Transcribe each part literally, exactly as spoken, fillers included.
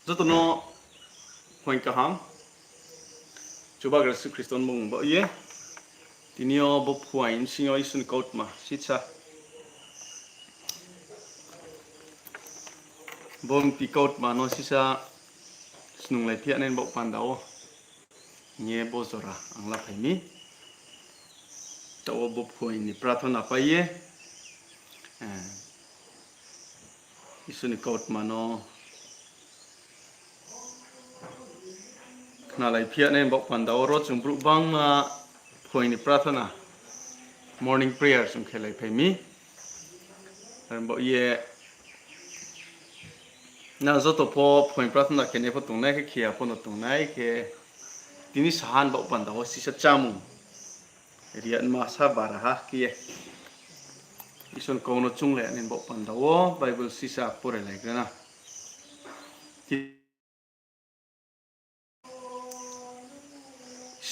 Joto no phuaing kaham. Chubagra Jisu Khristo ni mmung baoh ye, tini yo bo phuaing bsing yo Isor ni kautma sisa, bo mti kautma no sisa snunglai phi ya nai ni baoh panda wo hing ye bo jora ang laphai mi. Taoh wo bo phuaing ni prathona pai ye, eh, Isor ni kautma no khnalai phi ya nai ni baoh panda wo ro chung brouh bangma phuaing ni prathona, morning prayer chung khelai phai mi. Ar baoh ye nang joto pho phuaing prathona khe nai pho tongnai khe, khe ya pho no tongnai khe, tini saha ni baoh panda wo sisa chámung ri ya ma sa bara ha khe ye, Isor ni kau no chounglai ya nai ni baoh panda wo Bible sisa pore lai gra na.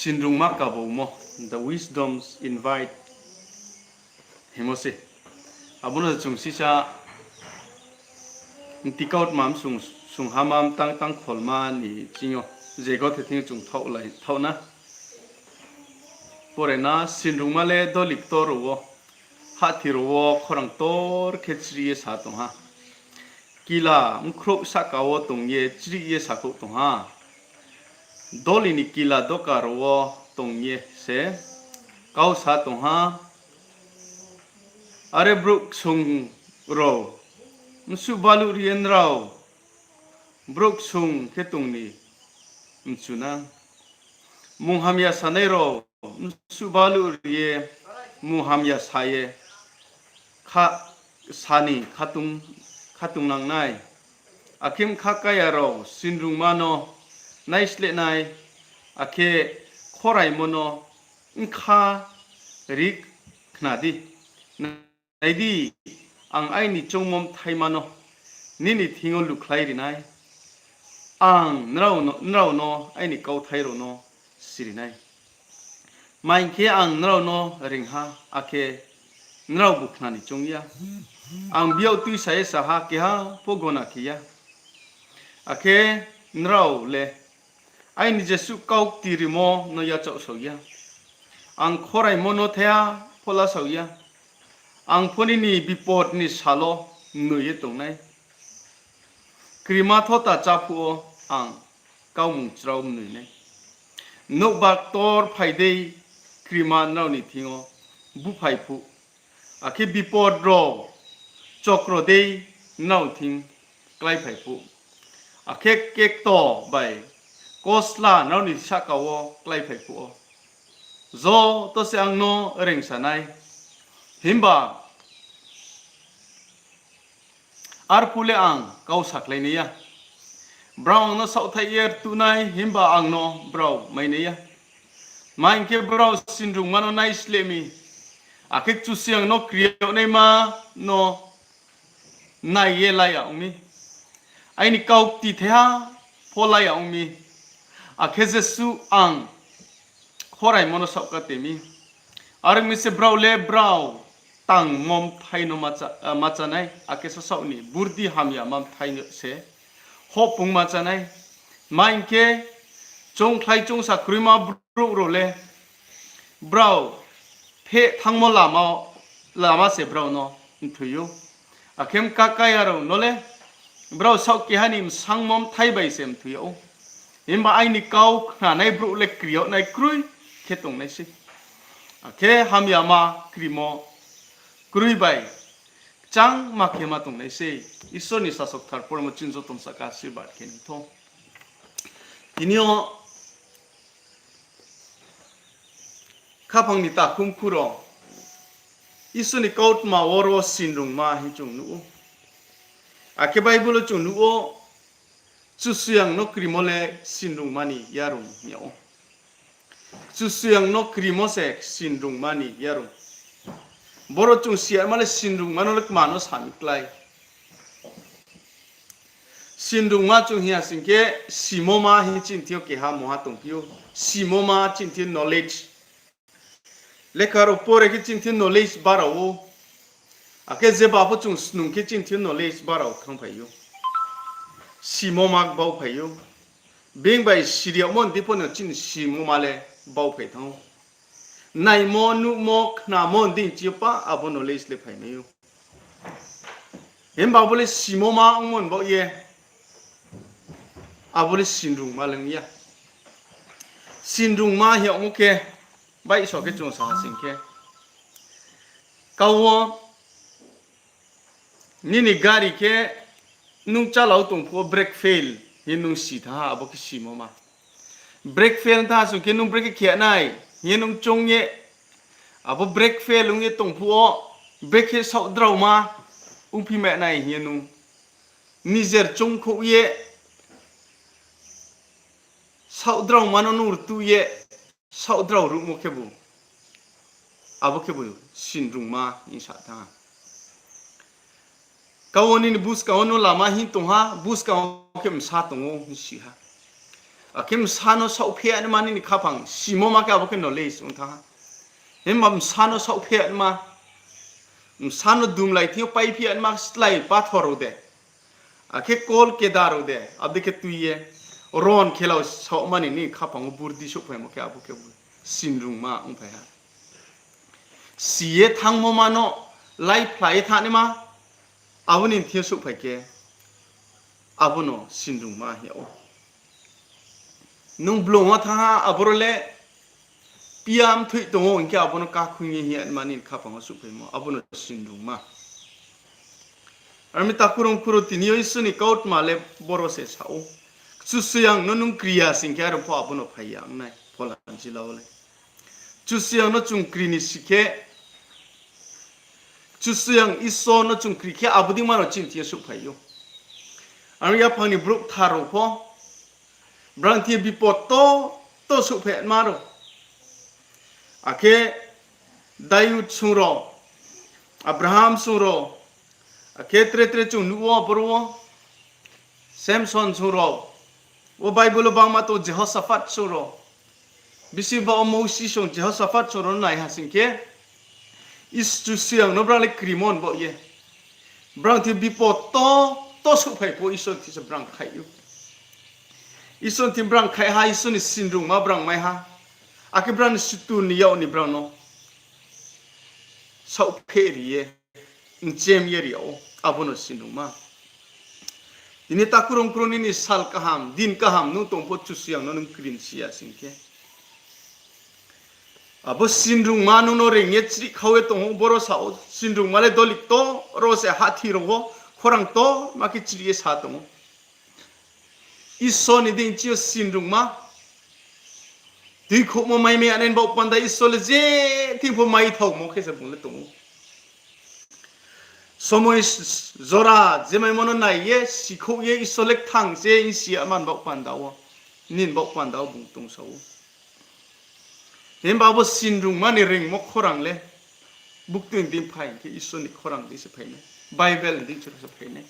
Sinrungma kabaumo, the wisdom's invite hingmo se. Abo no chung sisa mti kautma msung, sungha ma mtang tang kholma ni ching yo, je gothe thing chung thaohlai thaoh na. Pore na, sinrungma le doli ktor rao wo, hahthi rao wo khorang ktor khe chrih ye sa tong ha. Kila bkhrouh sahka wo tong ye chrih ye sakhouh tong ha. Doli ni kila doka rao wo tong ye se kau sa tong ha. Are brouh ksung rao, bsuh baluh ri ye nrao brouh ksung khe tong ni mchu na. Munghamya sanai rao, bsuh baluh ri ye munghamya sa ye kha, sa ni khatung, khatungnang nai. Akhe bkha kaya rao sinrungma no naisleh nai, akhe khoraimo no bkha ri khna di. Nai di, ang aini choungmo bthaima no nini thing yo lukhlai ri nai. Ang nrao no, nrao no aini kauthai rao no siri nai. Tma hing khe, ang nrao no reing ha, akhe nrao bu khna ni choung ya. Ang biyag tuisa ye sa ha, keha pho gona khe ya. Akhe nrao le aini jesuh kau kti rimo no yachaohsao ya. Ang khoraimo no thaiha pho lasao ya. Ang pho nini bipod ni sal wo mnoi ye tong nai. Krima thota chá phuh wo ang kaumung chrao mnoi nai. Nouhbar ktor phai dei krima nrao ni thing yo búphai phuh, akhe bipod rao chokro dei nrao thing kláiphai phuh, akhe kekto bai kosla nrao ni sahka wo kláiphai phuh wo, joto se ang no reingsa nai. Himba arphuh le ang kau sakhlai nai ya. Brao ang no saohthaih ye rtuh nai, himba ang no brao mai nai ya. Tma hing khe, brao sinrungma no naisleh mi, akhe Kchusoyang no kri yag naima no nai ye la ya ong mi. Aini kau kti thaiha pho la ya ong mi, akhe jesuh ang khoraimo no saohka te mi. Are ong mi se brao le brao tangmo bthai no ma chá, ah, ma chá nai, akhe sasaoh ni burdi hamyama bthai no se houhpung ma chá nai. Tma hing khe, choungkhlai choungsa kroima brouh rao le brao pheh thanngmo lama, lama se brao no mthoi ou. Akhe bkha kaya rao no le brao saoh keha ni bsangmo bthai bai se mthoi yag ou. Himba aini kau khnanai brouh le kri yag nai kroi khe tong nai sei. Akhe hamyama krimo kroi bai kchangma khe ma tong nai sei. Isor ni sasokthar pormo chini joto ni sahka asirbad khe ni thou. Tini yo khaphang ni takhumkhu rao Isor ni kautma wo ro sinrungma hing chung nuh ou. Akhe Bible wo chung nuh ou, Kchusoyang no krimo le sinrungma ni yarung hing yag ou. Kchusoyang no krimo se sinrungma ni yarung. Boro chung siyama le sinrungma no le kma no sa mi klái. Sinrungma chung hing ya sing khe, simoma hing chini thing yo keha mungha tongphi ou. Simoma chini thing yo knowledge. Lekha rao pore khe chini thing yo knowledge barao ou. Akhe jeba pho chung snung khe chini thing yo knowledge barao thanngphai ou. simo ma bauphai ou. Being bai siri yagmo ni dei pho no chini simo ma le bauphai thanng ou. Naimo, nuhmo, khnamo ni dei chi yo pa abo knowledge le phaimai ou. Himba abo le simo ma ongmo ni baoh ye, abo le sinrungma le ong ya. Sinrungma hing yagmo khe, baihso khe chung sa ha sing khe, kau wo nini gari khe nung chalao tong phuh wo brake fail hing ye nung si thanng ha, abo khe simo ma. Brake fail thanng ha sing khe nung brake khe khe nai hing ye nung choung ye, abo brake fail ong ye tong phuh wo brake khe saohdraoma ongphi ma nai hing ye nung nijer choungkhouh ye, saohdraoma no nung rtuh ye, saohdrao ruhmo khebu, abo khebu sinrungma hing sa thanng ha. Kau wo nini buskang wo nung lama hing tong ha, buskang wo khe bsa tong ou hing si ha. Akhe bsa no saohphehnma nini khaphang simo ma khe abo khe knowledge ong thanng ha. Himba bsa no saohphehnma, bsa no dumlai thing yo paiphehnma slái pathor rao de, akhe kol keda rao de, abo dei khe tui ye, ron khelao saohma ni nini khaphang wo burdi souhphaimo khe abo khebu sinrungma ongphai ha. Si ye thanngmo ma no láiphla ye thanngnaima, abo ni thing yo souhphai khe, abo no sinrungma hing yag ou. Nung blung wo thanng ha, aboro le piya mthoih tong ou hing khe abo no kakhoing ye hing yagma nini khaphang wo souhphaimo, abo no sinrungma. Ar mi takhu rao mkhu rao, tini yo Isor ni kautma le boro se sa ou. Kchusoyang no nung kri ya sing khe aro pho abo no phai ya ong nai, phola jila wo le. Kchusoyang no chung kri ni si khe, Kchusoyang Isor no chung kri khe abo deima no chini thing yo souhphai ou. Aro yaphang ni brouh kthar rao pho, brang thing yo bipot to, to souhphaima rao. Akhe Dayud song rao, Abraham song rao, akhe tre tre chung nuh wo boro wo, Samson song rao, wo Bible wo bangma tong Jehosaphat song rao, bisi ba wo Mousi song Jehosaphat song rao no nai ha sing khe, Is-, Kchusoyang no brang le krimo ni baoh ye, brang thing bipot to, to souhphai pho Isor thing se brang khaih ou. Isor thing brang khaih ha, Isor ni sinrungma brang mai ha. Akhe brang ni sutur ni yak ni brang no saohpheh ri ye, mchem ye ri yag ou, abo no sinrungma. Tini takhu rao mkhu rao, nini sal kaham, din kaham nung tong pho Kchusoyang no nung kri ni si ya sing khe, abo sinrungma nung no reing ye chrih khau ye tong ou, boro sa ou, sinrungma le dolikto, ro se hahthi rao wo, khorang ktorma khe chrih ye sa tong ou. Isor ni deing chi yo sinrungma, tuikhouhmo mai mai ya nai ni baoh panda Isor le je thing pho mai thaomo khe se bung le tong ou. Somoi s-, s-, jora je maimo no nai ye, sikhouh ye, Isor le kthang se hing si yama ni baoh panda wo, nini baoh panda wo bung tongsa ou. Himba abo sinrungma ni reingmo khorang le buktui ni deing phai hing khe Isor ni khorang deing se phai nai, Bible ni deing chura se phai nai.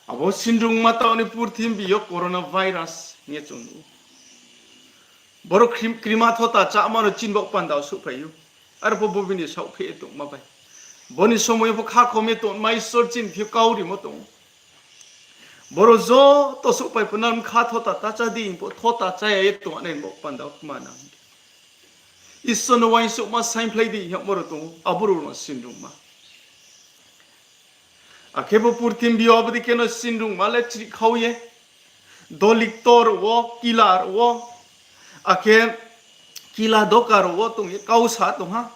Abo sinrungma taoh ni purthimbi yo coronavirus hing ye chung nuh ou. Boro krim-, krima thota cháma no chini baoh panda wo souhphai ou. Arpho bo bini saohpheh ye tongma bai, bo ni somoi yo pho khakhom ye tongma Isor chini thing yo kau rimo tong ou. Boro joto souhphai pho nang kha thota ta chá di hing pho thota chá ya ye tong nai ni baoh panda wo kma nang. Isor no uaingsouhma saingphlai di hing yagmo rao tong ou, abo rao no sinrungma. Akhe bo purthimbi yo abo dei khe no sinrungma le chrih khau ye, dolikto rao wo, kila rao wo, akhe kila doka rao wo tong ye kau sa tong ha.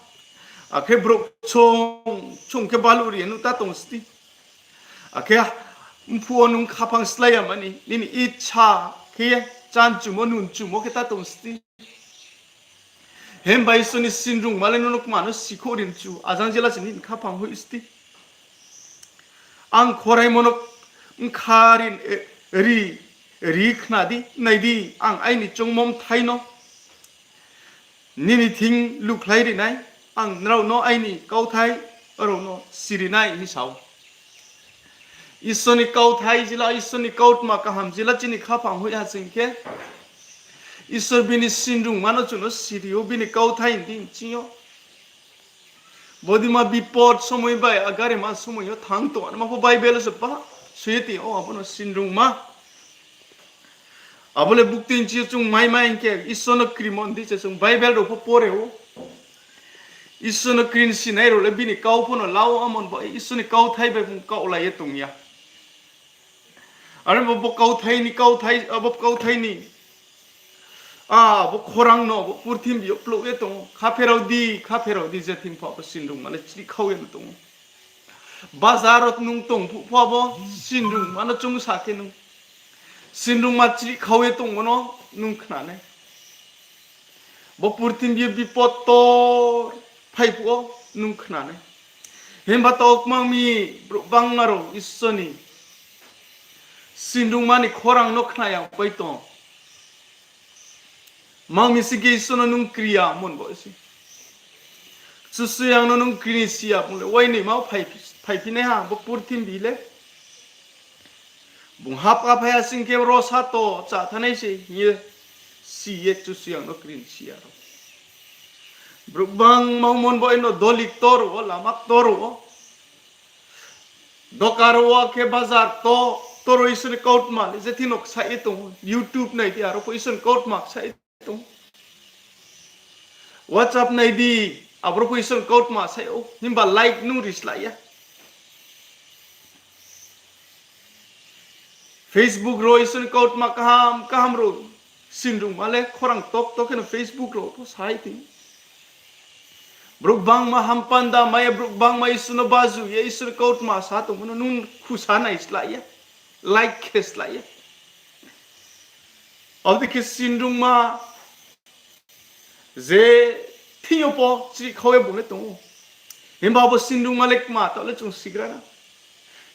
Akhe brouh chung, chung khe baluh ri ye nuh ta tong sdi. Akhe mphuh wo nung khaphang slái yama ni, nini icha khe ye, chánchumo, nunchumo khe ta tong sdi. Himba Isor ni sinrungma le nung no kma no sikhouh ri nchu, ajang jela se nini khaphang hoih sdi. Ang khoraimo no bkha ri, ri, ri khna di, nai di, ang aini choungmo bthai no nini thing lukhlai ri nai, ang nrao no aini kauthai rao no siri nai hing sa ou. Isor ni kauthai jila, Isor ni kautma kaham jila chini khaphang hoih ha sing khe, Isor bini sinrungma no chung no siri ou, bini kauthai ni deing ching yo. Bodima bipot somoi bai, agarima somoi yo thanng tong nma pho Bible wo se ba. soi ye tong ou, abo no sinrungma. Abo le buktui nching yo chung maimai hing khe Isor no krimo hing di se chung Bible rao pho pore ou. Isor no kri ni sinai rao le bini kau pho no la ou, amo ni bo Isor ni kauthai bai bung kaohlai ye tong ya. Are bo, bo kauthai ni kauthai, abo kauthai ni, a, bo khorang no bo purthimbi yo plouh ye tong ou. Khapherao di, khapherao di, je thing pho abo sinrungma le chrihkhau ye no tong ou. Bazar wo nung tong phuh pho abo sinrungma no chung sa khe nung sinrungma chrihkhau ye tongmo no nung khna nai. Bo purthimbi yo bipot ktor phai phuh wo nung khna nai. Himba taoh kmang mi brouh bangma rao Isor ni sinrungma ni khorang no khna ya pai tong. Mang mi sing khe Isor no nung kri ya mon bo se. Kchusoyang no nung kri ni si ya bung le wainoima phai, phaiphi nai ha bo purthimbi le. Bung hapha phai ha sing khe ro sato chá thanai se hing ye si ye Kchusoyang no kri ni si ya rao. Brouh bangma mon bo ino doli ktor wo, lama ktor wo, doka rao wo khe bazar ktor wo Isor ni kautma le je thing no ksaih ye tong ou. YouTube nai di, aro pho Isor ni kautma ksaih ye tong ou. WhatsApp nai di, aboro pho Isor ni kautma saih ou, himba like nung ri slái ya. Facebook rao Isor ni kautma kaham kaham rao sinrungma le khorang ktor ktor khe no Facebook rao pho sai tong. Brouh bangma hampanda mai ye, brouh bangma Isor no baju ye Isor ni kautma sa tongmo no nung khusa nai slái ya, like khe slái ya. Abo dei khe sinrungma je thing yo pho chrihkhau ye bung le tong ou. Himba abo sinrungma le kma taoh le chung sigra na.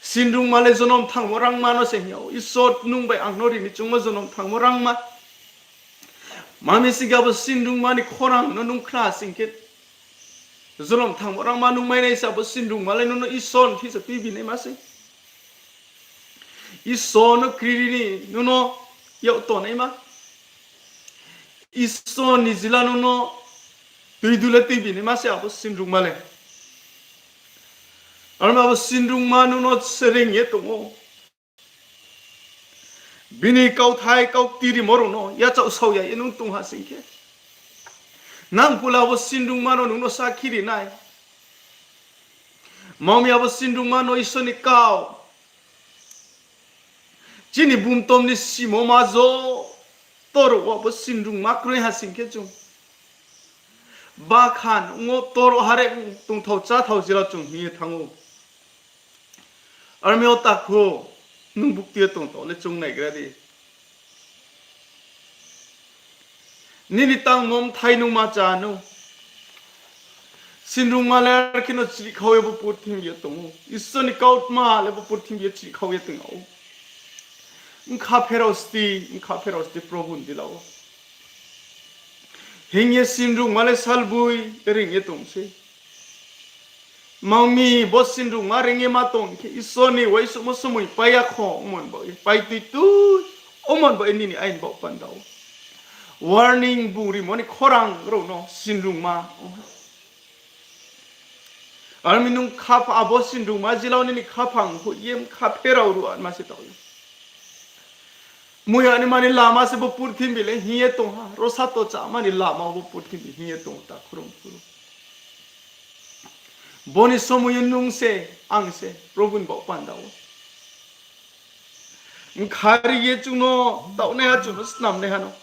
Sinrungma le jonom thangmo rangma no se hing ya ou. Isor nung bai ang no ri ni choungmo jonom thangmo rangma. Mami sing khe abo sinrungma ni khorang no nung khna sing khe, jonom thangmo rangma nung mai nai se abo sinrungma le nung no Isor ni thing se tuibi naima se. Isor no kriri ni nung no yak tongnaima. Isor ni jila nung no tuidu le tuibi naima se abo sinrungma le. Aro abo sinrungma nung no sereng ye tong ou. Bini kauthai kaukti rimo rao no yachaoh sao ya ye nung tong ha sing khe, nang phuh le abo sinrungma no nung no sakhi ri nai. Mami abo sinrungma no Isor ni kau, chini bumtom ni simoma joto rao wo abo sinrungma kroi ha sing khe chung bakhan ong ou, toro hare tongthao cháthao jila chung hing ye thanng ou. Armi yo takhu, nung bukti yo tongthao le chung naigra di. Nini tangmo mthai nung ma chá nou. Sinrungma le are khe no chrihkhau ye bo purthimbi yo tong ou. Isor ni kautma le bo purthimbi yo chrihkhau ye tong ou. Bkha pherao sdi, bkha pherao sdi Probhu ni dila wo hing ye sinrungma le salboi reing ye tong se. Mangmi bo sinrungma reing ye ma tong khe Isor ni uaingsouhmo somoi pai ya kho, ongmo ni baoh ye pai tui tui, ongmo ni baoh ye nini aini baoh panda wo warning bung rimo ni khorang rao no sinrungma ong ha. Armi nung khapha abo sinrungma jila wo nini khaphang hoih ye bkha pherao ruh ma se taoh ye. Muya ni mani lama se bo purthimbi le hing ye tong ha, rosato chámani lama bo purthimbi hing ye tong ta khurung khurung. Bo ni somoi yo nung se, ang se Probhu ni baoh panda wo bkha ri ye chung no taohnaiha, chung no snamnaiha no,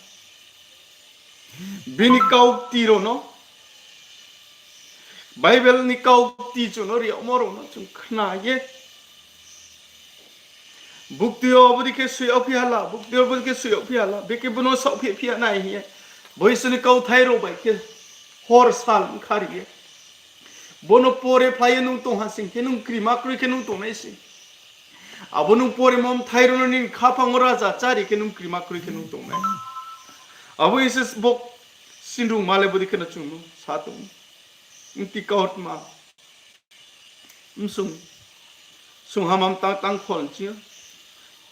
bini kaukti rao no, Bible ni kaukti chung no ri yagmo rao no chung khna ye, bukti yo bodei khe soi yagphi ha la, bukti yo bodei khe soi yagphi ha la, bekhe bo no saohphi phi ya nai hing ye, bo Isor ni kauthai rao bai khe hor sal bkha ri ye, bo no pore phlai ye nung tong ha sing khe nung krima kroi khe nung tongnai se. Abo nung poremo mthai rao no nini khaphang wo raja chári khe nung krima kroi khe nung tongnai. Abo Isor bo sinrungma le bodei khe no chung no sa tong. Bkti kautma, bsung, sunghamam tang, tangkhol chi,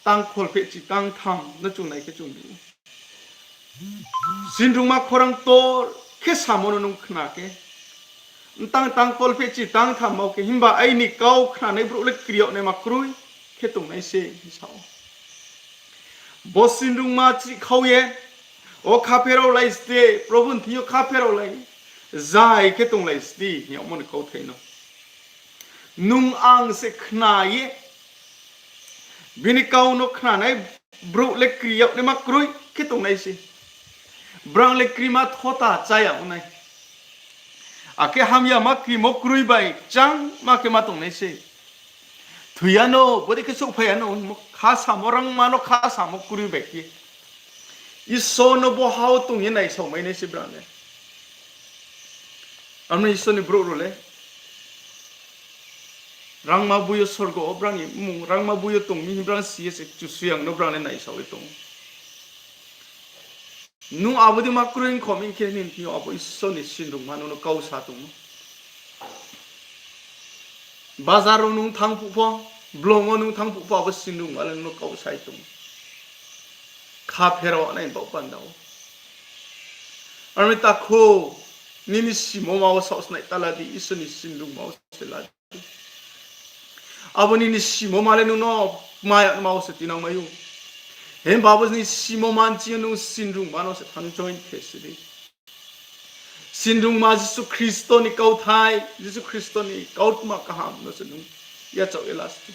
tangkhol phehchi tangtham no chung nai khe chung bi. Sinrungma khorang ktor khe samo no nung khna khe, tang, tangkhol phehchi tangtham mau khe, himba aini kau khnanai brouh le kri yag naima kroi. khe tongnai se, hing sa ou. Bo sinrungma chih khau ye, o kha pherao lai sdi, Probhu ni thing yo kha pherao lai, zai khe tonglai sdi, hing yagmo ni kauthai no. Nung ang se khna ye, bini kau no khnanai brouh le kri yag naima kroi khe tongnai se. Brang le krima thota chá ya ong nai. Akhe hamyama krimo kroi bai changma khe ma tongnai se. Thoi ya no, bodei khe souhphai ya no, kha samo rangma no kha samo kroi bai khe. Isor no bo ha wo tong ye naisaomai nai se brang le. Aro ni Isor ni brouh rao le rangma boi yo sorgo wo brang ni mmung rangma boi yo tong mi hing brang si ye se Kchusoyang no brang le naisao ye tong ou. Nung abo dei ma kroi ongkho mi khe nini thing yo abo Isor ni sinrungma nung no kau sa tong ou. Bazar wo nung thanng phuh pho, blong wo nung thanng phuh pho, abo sinrungma le nung no kau sai tong ou. Kha pherao nai baoh panda wo. Aro ni takhu, nini simoma wo saohsnai ta la di, Isor ni sinrungma wo se la di. Abo nini simoma le nung no kma yagma wo se tuinangmai ou. Himba abo ni simoma nching yo nung sinrungma no se thanng join khe si di. Sinrungma Jisu Khristo ni kauthai, Jisu Khristo ni kautma kaham no se nung yachaoh ye la si di.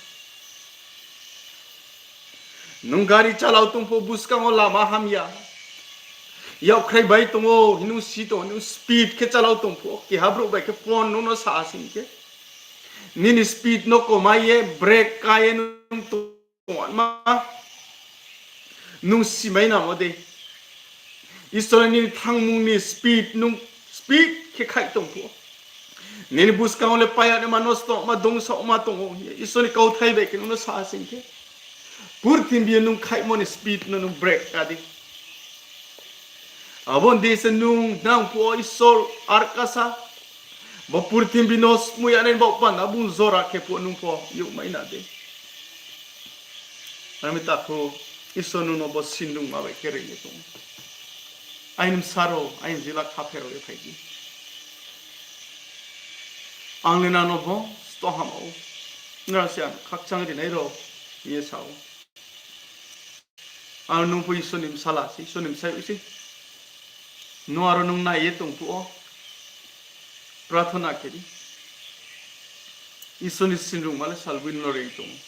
Nung gari chalao tong phuh, buskang wo lama hamya, yakkhrai bai tong ou hing nung si tong, nung speed khe chalao tong phuh, keha brouh bai khe phone nung no sa sing khe, nini speed no komai ye brake ka ye nung tongma, nung simai namo de. Isor nini thanngmung ni speed, nung speed khe khaih tong phuh, nini buskang wo le paiya naima, nosto ma, dongsaoma tong ou hing ye Isor ni kauthai bai khe nung no sa sing khe, purthimbi yo nung khaihmo ni speed no nung brake ka di. Abo ni se nung nang phuh wo Isor arkasa, bo purthimbi no smui ya nai baoh panda bung jora khe phuh nung pho youhmai na de. Aro ni takhu, Isor nung no bo sinrungma bai khe reing ye tong ou. Aini bsa rao, aini jila kha pherao ye phai di. Ang le nang no bo stoh hama ou. Nrao se ang khakchang rinai rao, hing ye sa ou. Aro nung pho Isor ni bsala se, Isor ni bsayouh se. Nung aro nung nai ye tong phuh wo, prarthona khe di. Isor ni sinrungma le salboi no reing tong ou.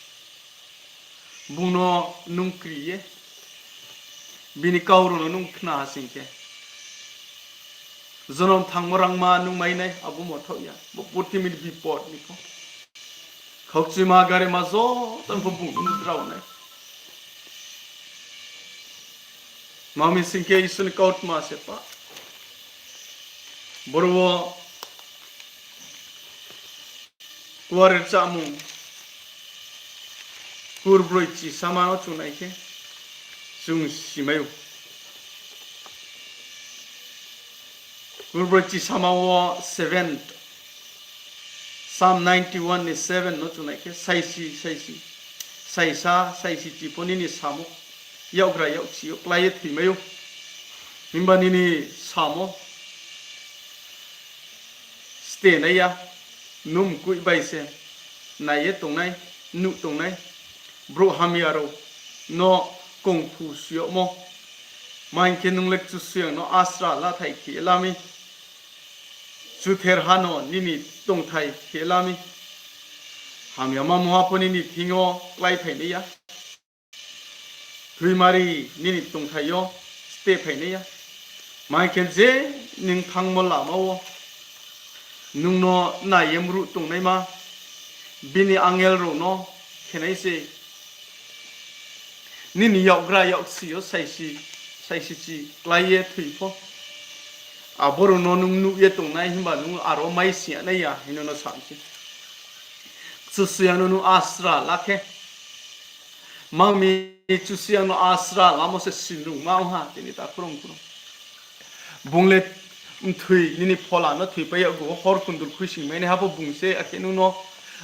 Bung no nung kri ye, bini kau rao no nung khna ha sing khe, jonom thangmo rangma nung mai nai, abo mothaoh ya, bo purthimbi ni bipod ni pho. Khaukchima garima joto ni pho bung no drao nai. Tma mi sing khe Isor ni kautma se pa. Boro wo kuarer chámung kurbroi chisama no chung nai khe, chung simai ou. Kurbroi chisama wo seven, Psalm ninety one ni seven no chung nai khe, saisi, saisi, saisa, saisi chi pho nini samo yakgra yaksi yo klái ye thoimai ou. Himba nini samo ste nai ya, nung mkoih bai se nai ye tongnai, nuh tongnai. Brouh hamya rao no kongphu si yagmo, ma hing khe nung le Kchusoyang no asra lathai khe la mi, chuther ha no nini tongthai khe la mi, hamyama mungha pho nini thing yo kláiphai nai ya, thoimari nini tongthai yo ste phai nai ya. Ma hing khe je nung thanngmo lama wo nung no nai ye mruh tongnaima bini angel rao no khe nai se. Nini yakgra yaksi yo saisi, saisi chi klái ye thoi pho, abo rao no nung nuh ye tongnai, himba nung aro maising ya nai ya hing no no sa mi se. Kchusoyang no nung asra la khe, ma mi Kchusoyang no asra lamo se sinrungma ong ha, tini ta khorang khorang. Bung le mthoi, nini phola no thoipai yag ou, hor kundul khuisoingmai naiha pho bung se, akhe nung no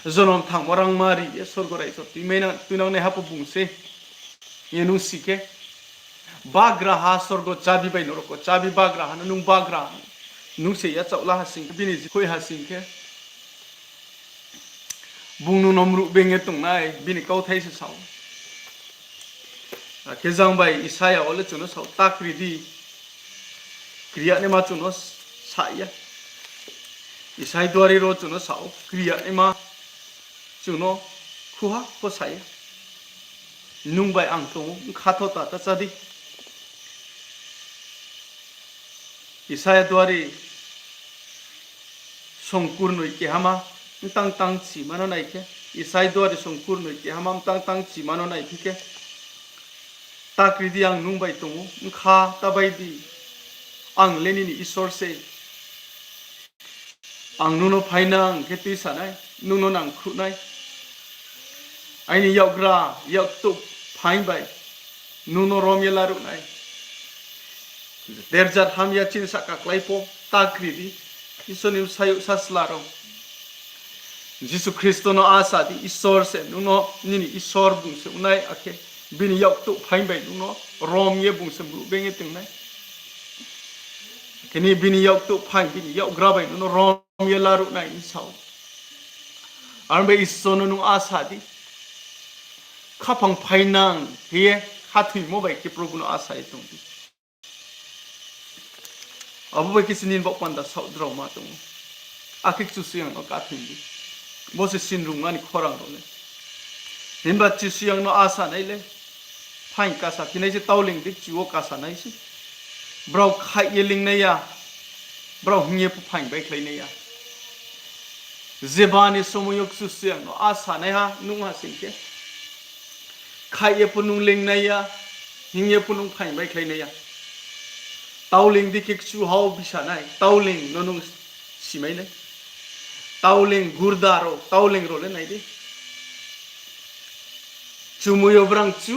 jonom thangmo rangma ri ye sorgo raijo tuinang, tuinang naiha pho bung se. Ye nung si khe, bagraha sorgo chabi bai norok wo chabi bagraha no nung bagra, nung se yachaoh la ha sing khe, bini jikhoih ha sing khe, Bung nung no mruh beng ye tongnai, bini kauthai se sa ou. Akhe jang bai Isaia wo le chung no sa ou, ta kri di, kri yag naima chung no sa ya. Isaia duari ro chung no sa ou, kri yag naima chung no khuha pho sa ya. Nung bai ang tong ou, bkha tho ta ta chá di. Isaia duari songkurnoi kehama, mtang tang chima no nai khe, Isaia duari songkurnoi kehama mtang tang chima no naiphi khe, ta kri di, ang nung bai tong ou, bkha ta bai di, ang le nini Isor sei. Ang nung no phainang khe tuisa nai, nung no nangkhruh nai. Aini yakgra, yaktuh phaing bai nung no rom ye laruh nai. Derjar hamya chini sahka klái pho, ta kri di. Isor ni bsayouh sachla rao, Jisu Khristo no asa di, Isor se nung no nini Isor bung se ong nai, akhe bini yaktuh phaing bai nung no rom ye bung se mruh beng ye tong nai. Akhe ni bini yaktuh phaing, bini yakgra bai nung no rom ye laruh nai hing sa ou. Aro bai Isor no nung asa di. Khaphang phainang khe ye khathoimo bai khe Probu no asa ye tong di. Abo bai khe se nini baoh panda saoh draoma tong ou. Akhe Kchusoyang no khathoi di. Bo se sinrungma ni khorang rao le. Himba Kchusoyang no asa nai le, phaing kasa phi nai se, tauleing dei kchu wo kasa nai se. Brao khaih ye ling nai ya, brao hing ye pho phaing baikhlai nai ya. Jeba ni somoi yo Kchusoyang no asa naiha nung ha sing khe, khaih ye pho nung ling nai ya, hing ye pho nung phaing baikhlai nai ya. Tauleing dei khe kchu hao bisa nai, tauleing no nung simai nai. Tauleing gurda rao, tauleing rao le nai di. Chumui yo brang chu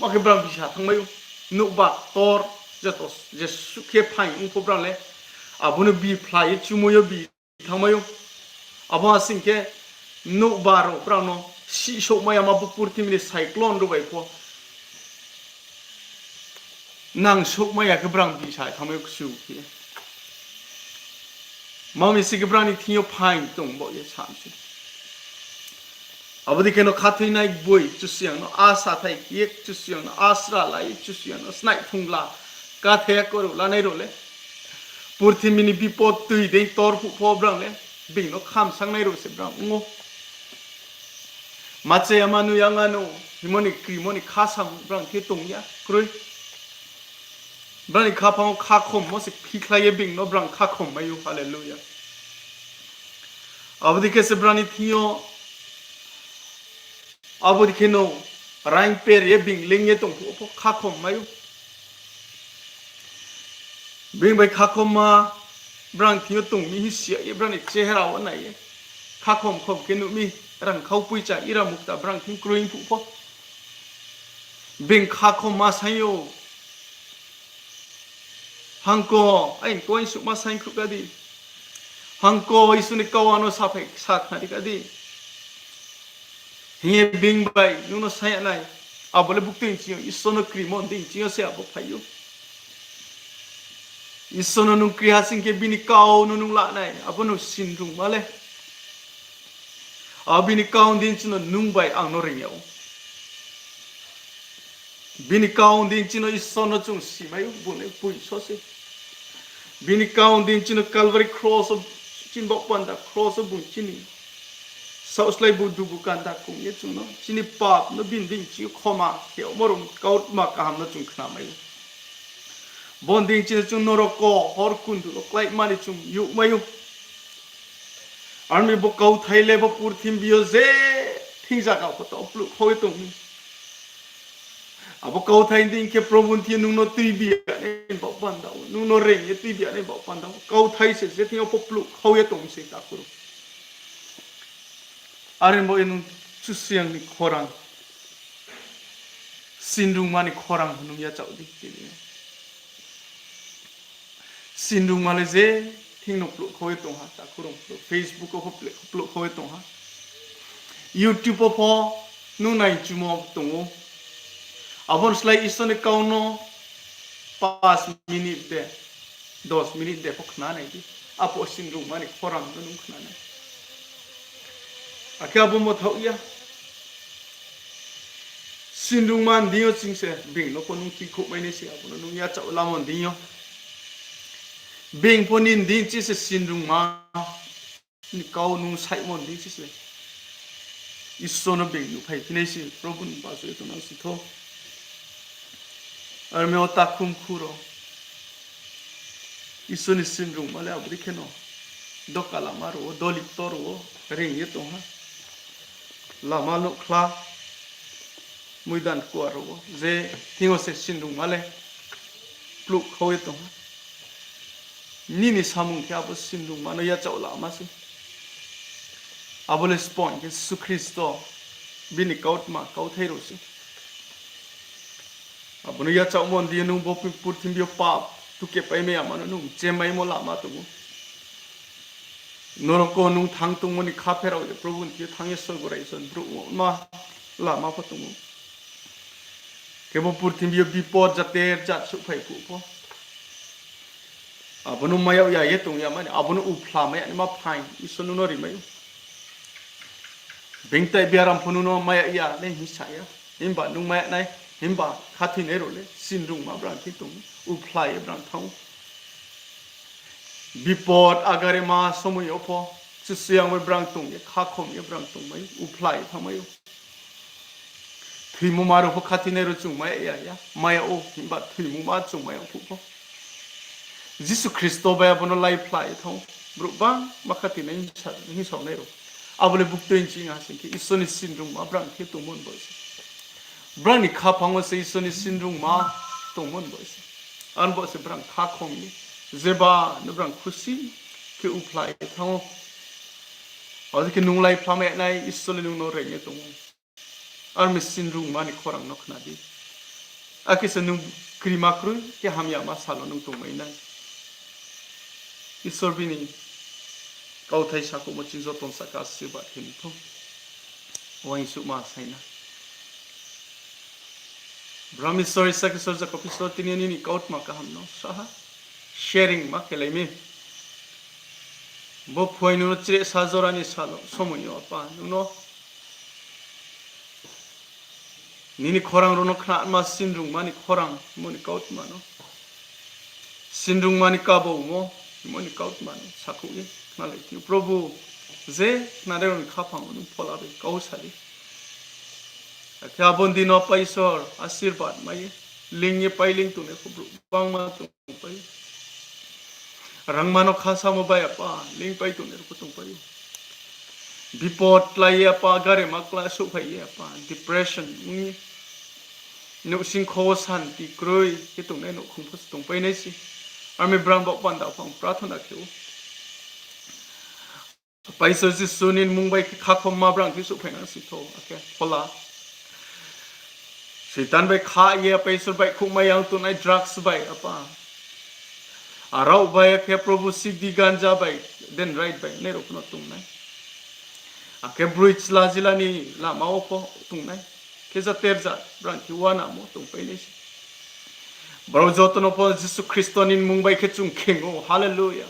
ma khe brang bisa thanngmai ou. Nouhba tor, joto jesuh khe phaing ong pho brang le, abo no bi phla ye chumui yo bi thanngmai ou. Abo ha sing khe nouhba rao brang no sihsouhmai ya ma, bo purthimbi ni cyclone rao bai pho nangsouhmai ya khe brang bisa thanngmai ou kchu khe. Ma mi sing khe brang ni thing yo phaing tong baoh ye sa mi se. Abo dei khe no khathoinai boi Kchusoyang no asa thai khe ye, Kchusoyang no asra la ye, Kchusoyang no snaih thungla, kathe koro lanai rao le, purthimbi ni bipod tui dei tor phuh pho brang le, being no khamsangnai rao se brang ong ou. Ma chaya ma nui ya nga no hingmo ni krimo ni kha samung brang khe tong ya kroi. Brang ni khaphang wo khakhommo se phikhlai ye being no brang khakhom mai ou. Hallelujah. Abo dei khe se brang ni thing yo, abo dei khe no raing per ye being leing ye tong phuh pho khakhom mai ou. Being bai khakhomma brang thing yo tong mi hing si ya ye brang ni chehera wo nai ye khakhom khom khe nuh mi, rangkhau poicha ira mukta brang thing kroi phuh pho. Being khakhomma saing ou. Hangko, aini kau uaingsouhma saing khruh ka di. Hangko, Isor ni kau ano saphai sa khnari ka di. Hing ye being bai nung no saing ya nai. Abo le buktui nching yo, Isor no krimo dei nching yo se abo phai ou. Isor no nung kri ha sing khe bini kau no nung la nai, abo no sinrungma le. Abo bini kau dei nching no nung bai ang no reing yag ou. Bini kau dei nching no Isor no chung simai ou, bung le boi so se. Bini kau dei nching no Calvary cross wo, chini baoh panda cross wo bung chini saohslái bu dugu kanda kong ye chung no, chini pap no bini dei nching yo khoma khe yagmo rao kautma kaham no chung khnamai ou. Bo dei nching no chung norok wo hor kundu wo kláima ni chung youhmai ou. Aro mi bo kauthai le bo purthimbi yo je thing zaga pho to plouhkhau ye tong mi. Abo kauthai dei khe Probu ni thing yo nung no tuibi ya nai baoh panda wo, nung no reing ye tuibi ya nai baoh panda wo, kauthai se je thing yo pho plouhkhau ye tong mi se takhu rao. Are bo ye nung Kchusoyang ni khorang, sinrungma ni khorang nung yachaoh di, tini. Sinrungma le je thing no plouhkhau ye tong ha, takhu rao, Facebook wo pho plouhkhau ye tong ha. YouTube wo pho nung naichumo tong ou. Abo ni slái Isor ni kau no পাঁচ minute de, দশ minute de pho khna nai di. Aphuh sinrungma ni khorang no nung khna nai. Akhe abo mthaoh ya. Sinrungma ni deing yo ching se being no pho nung tuikhouhmai nai se, abo no nung yachaoh lamo ni deing yo. Being pho nini deing ching se sinrungma ni kau nung saihmo ni deing ching se Isor no being nuhphaiphi nai se, Probu ni basu ye tongnang si thou. Armi o takhumkhu rao Isor ni sinrungma le abo dei kheno doka lama rao wo, doli ktor rao wo reing ye tong ha. Lama nouhkhla, muidan kua rao wo je thing yo se sinrungma le pluhkhau ye tong ha. Nini samung khe abo sinrungma no yachaoh lama se. Abo le sbo hing khe Jisu Khristo, bini kautma kauthai rao se. Abo no yachaohmo ni deing yo nung bo purthimbi yo pap tukepaimai yama no nung chemaimo lama tong ou. Norok wo nung thanng tongmo ni kha pherao ye Probu ni thing yo thanng ye sorgo raisa brouh ma lama pho tong ou. Khe bo purthimbi yo bipod jater jat souhphai phuh pho, abo no mai yag ya ye tong ya mani, abo no uphla mai ya naima phaing Isor nung no rimai ou. Beingtai biaram pho nung no mai yag ya le hing sa ya. Himba nung mai yag nai, himba khathoinai rao le sinrungma brang khe tong ou, uphla ye brang thanng ou. Bipod agarema somoi yo pho, Kchusoyang bai brang tong ye, khakhom ye brang tongmai ou, uphla ye thanngmai ou. Thoimungma rao pho khathoinai rao chung mai ya ya, mai yag ou, himba thoimungma chung mai yag phuh pho, Jisu Khristo bai abo no laiphla ye thanng ou. Brouh bangma khathoinai hing sa-, hingsaonai rao. Abo le buktui nching ha sing khe Isor ni sinrungma brang khe tongmo ni baoh se. Brang ni khaphang wo se Isor ni sinrungma tongmo ni baoh se. Ani baoh se brang khakhom ye, jeba no brang khusi khe uphla ye thanng ou. Abo dei khe nung laiphlamai nai Isor le nung no reing ye tong ou. Armi sinrungma ni khorang no khna di. Akhe se nung krima kroi khe hamyama sal wo nung tongmai nai. Isor bini kauthai sakhouhmo chini joto ni sahka asirbad khe ni thou. Uaingsouhma sai na. Brahmi Isor, Isak Isor, Jakob Isor, tini nini kautma kaham no saha sharing ma khelai mi. Bo phuaing nung no chrehsa jora ni sal wo somoi yo Apa nung no nini khorang rao no khnama sinrungma ni khorang mo ni kautma no, sinrungma ni kaboumo mo ni kautma no sakhouh ye khnalai thing Probu, je khnanai rao ni khaphang wo nung phola bai kau sa di. Akhe abo ni deing no Apa Isor asirbad mai ye, ling ye pailing tongnai pho brouh bangma tongpai ou. Rangma no khasamo bai Apa, lingpai tongnai rao pho tongpai ou. Bipod klái ye Apa, garema klái souhphai ye Apa, depression ong ye, nouhsing kho wo santi kroi khe tongnai nouhkhong pho se tongpai nai se. Armi brang baoh panda phang prathona khe ou. Apa Isor Jisu nini mmung bai khe khakhomma brang khe souhphainang si thou, akhe phola. Soitan bai kha ye Apa Isor baihkhouhmai yang tongnai drugs bai Apa. Arao bai akhe Probu sidi ganja bai, dendrite bai, nai rao pho no tongnai. Akhe broi chla jila ni lama wo pho tongnai. Khe jaterja brang khe uanamo tongpai nai se. Brao joto no pho Jisu Khristo ni mmung bai khe chung kheng ou, hallelujah.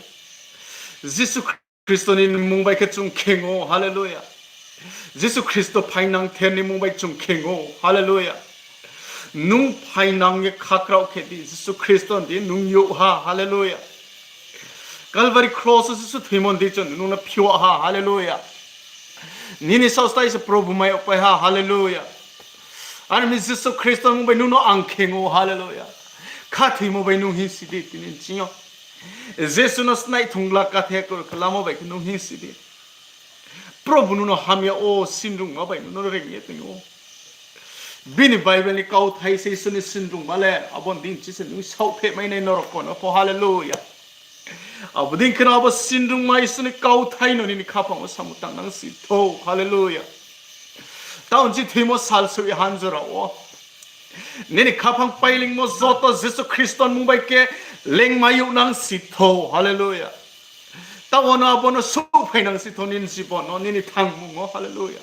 Jisu Khristo ni mmung bai khe chung kheng ou, hallelujah. Jisu Khristo phainang ther ni mmung bai chung kheng ou, hallelujah. Nung phainang ye khakrao khe di, Jisu Khristo ni di nung youh ha, hallelujah. Calvary cross wo Jisu thoimo ni di chung nung no phiouh ha, hallelujah. Nini saohstai se Probu mai yagpai ha, hallelujah. Armi Jisu Khristo ni mmung bai nung no ang kheng ou, hallelujah. Khathoimo bai nung hingsi di tini nching yo. Jisu no snaih thungla kathe kor khe lamo bai khe nung hingsi di. Probu nung no hamya wo sinrungma bai nung no reing ye tong ou. Bini Bible ni kauthai se Isor ni sinrungma le, abo ni deing chi se nung saohphehmai nai norok no pho, hallelujah. Abo dei khe no abo sinrungma Isor ni kauthai no nini khaphang wo samung tangnang si thou, hallelujah. Taoh nching thoimo sal soi han jora wo nini khaphang pailingmo joto Jisu Khristo ni mmung bai khe lengmai youhnang si thou, hallelujah. Taoh wo no abo no souhphainang si thou nini jibon no, nini thangmung wo, hallelujah.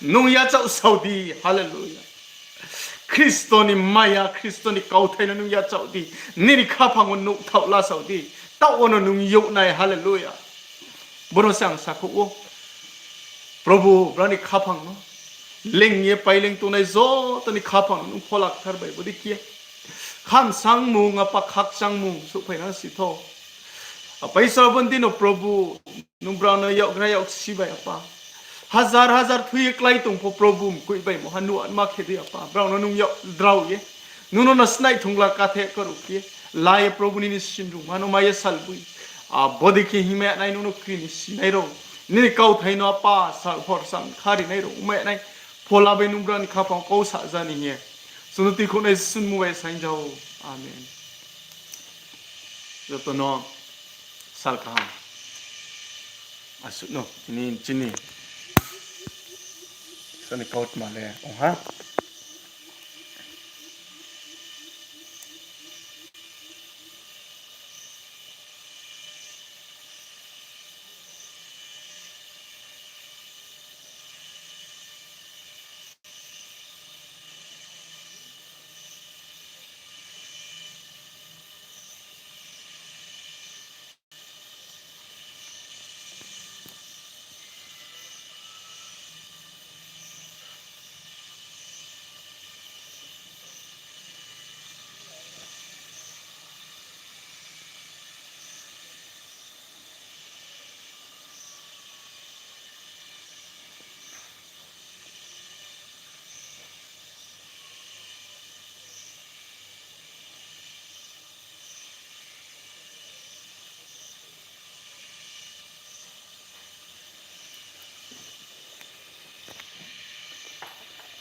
Nung yachaoh sao di, hallelujah. Khristo ni maya, Khristo ni kauthai no nung yachaoh di, nini khaphang wo nuhthaoh lasao di, taoh wo no nung youhnai, hallelujah. Bo no se ang sakhouh ou. Probhu, brao ni khaphang no, leing ye paileng tongnai joto ni khaphang no nung Phola Kthar bai bodei khe kham sangmung, apa khakchangmung souhphai nang si tho. Apa Isor, abo ni deing no Probhu, nung brao no yakgra yaksi bai apa, hazar hazar thui ye klái tong pho Probhu, mkoih bai mo ha nuh ma khe di apa, brao no nung yak drao ye, nung no no snaih thungla kathe karuh khe la ye Probhu nini sinrungma no mai ye salboi. Abo dei khe hingmai nai nung no kri ni sinai rao, nini kauthai no apa sal hor sam khari nai rao ongmai nai. Phola bai nung brao ni khaphang kau sa ja ni hing ye chung no tuikhouhnai Jisu ni mmung bai saing ja ou. Amen. Joto no sal kaham. Asuh no, tini chini Isor ni kautma le ong ha.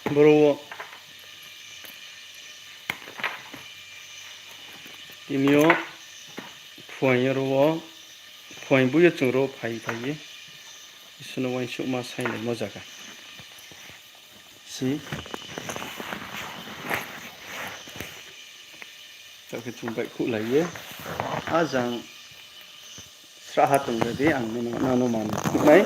Boro wo tini yo phuaing yo ro wo, phuaing boi yo chung ro phai phai ye Isor no uaingsouhma sainglaimo zaga se. Taoh khe chung baihkhouhlai ye, a jang srahha tong ja di, ang nang no manoi phnuh nai.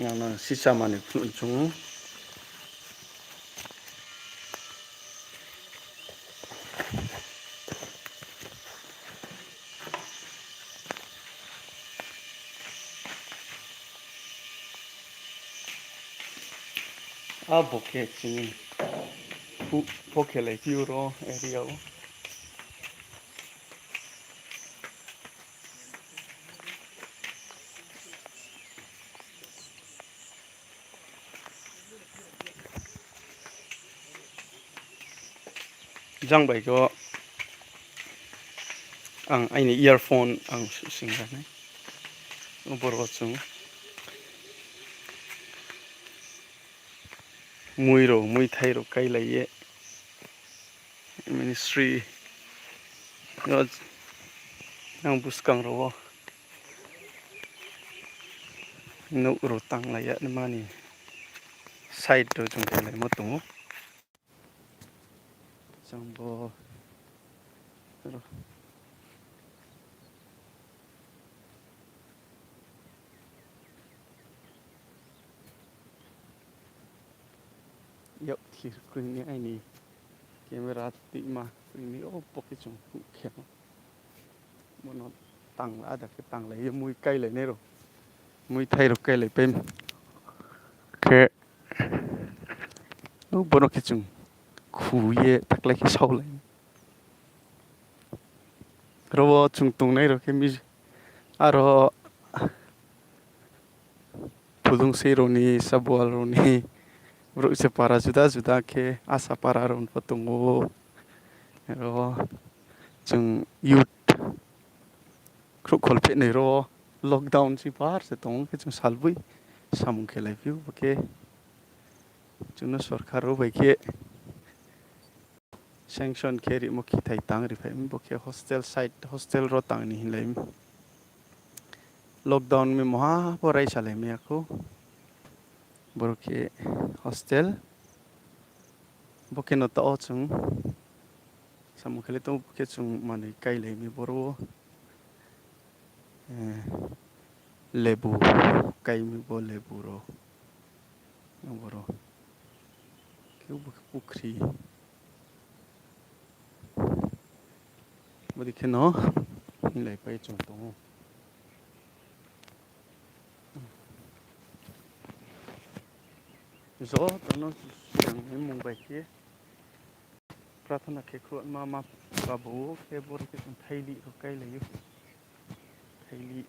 Ang nang sisa manoi phnuh chung. Abo khe chini pho khelai phi ro area wo. Jang bai khe ang aini earphone ang sing ra nai. Boro chung mui rao, muithai rao káilai ye ministry no, ang buskang rao wo nouh rao tanglai ya mani side rao chung khelaimo tong ou. Jang bo ro. Yak thir kroi ni aini camera tima kroi ni, o bo khe chung huh khe no. Bo no tangla, ada khe tanglai ye mui káilai nai rao. Muithai rao káilai pai khe, o bo no khe chung khu ye taklai khe saulai. Ro wo chung tongnai rao khe mi, aro Phudungsei rao ni, Sabual rao ni, brouh se para juda juda khe Asa para rao pho tong ou. Ro chung youth khrouhkhol phehnoi ro lockdown si par se tong khe chung salboi samung khelaiphi ou, bo khe chung no sorkar rao bai khe sanction khe rimo khithai tang ri phai mi, bo khe hostel side, hostel ro tang ni hinglai mi. Lockdown mi moha pho raisa lai mi ya khou. Boro khe hostel. Bo khe no taoh wo chung samung khelai tong, bo khe chung manoi káilai mi boro wo. Lebu káimi bo lebu rao. Boro khe bo khe pukhri. Bodei khe no hinglai pai chung tong ou. Joto no Kchusoyang ni mmung bai khe prathana khe khruhma ma kabo khe boro khe chung thailih rao kailai ou. Thailih,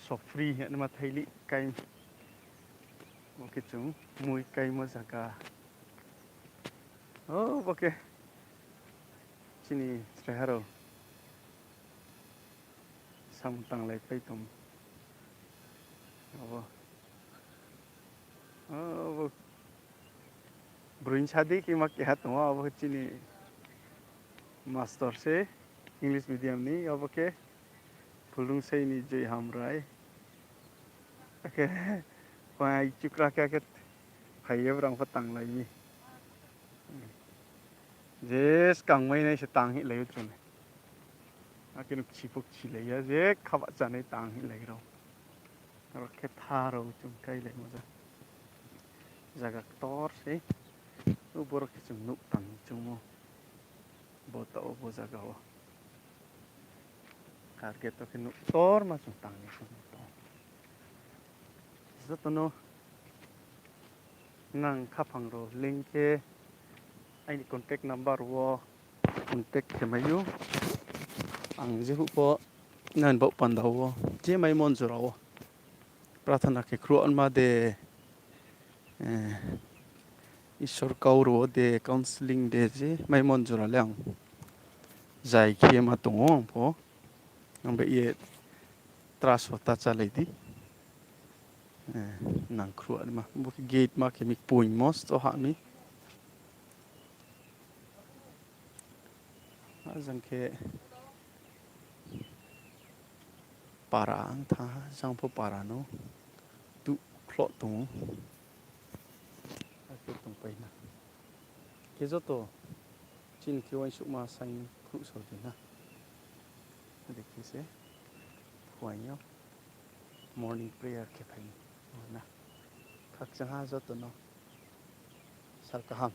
sopri hingma thailih kai. Bo khe chung mui kaimo zaga. O, bo khe chini chraiha rao samung tanglaipai tong. Abo, abo broi ni sadi khe ma keha tong ou, abo chini master se, English medium ni, abo khe Phuldungsei ni Joy Hamrai. Akhe pai chukra khe, akhe phai ye brang pho tanglai mi. Je skangmai nai se tang hinglai ou chung. Akhe no kchi pho kchilai ya, je khabahchanai tang hinglai rao. Aro khe tha rao chung kailaimo za-, zaga ktor sei. O boro khe chung nouh tang choungmo. Bo taoh wo bo zaga wo. Target to khe nouh ktorma chung tang ni chung tong. Joto no nang khaphang rao link khe aini contact number wo contact khe mai ou. Ang jehuh pho nang baoh panda wo je maimo jora wo prathana khe khruhma de, Isor kau rao wo de, counselling de, je maimo jora le ang zai khe ma tong ou ang pho. Ang bai ye trust wo ta chálai di. Nang khruhma, bo khe gate ma khe mi poimo sto ha mi. Ajang khe para ang thanng ha, jang pho para no tuh khloh tong ou. Akhe tongpai na. Khe joto chini khe uaingsouhma saing khruhsao di na. Adi khe se phuaing yo morning prayer khe phai na. Khakchang ha joto no. Sal kaham.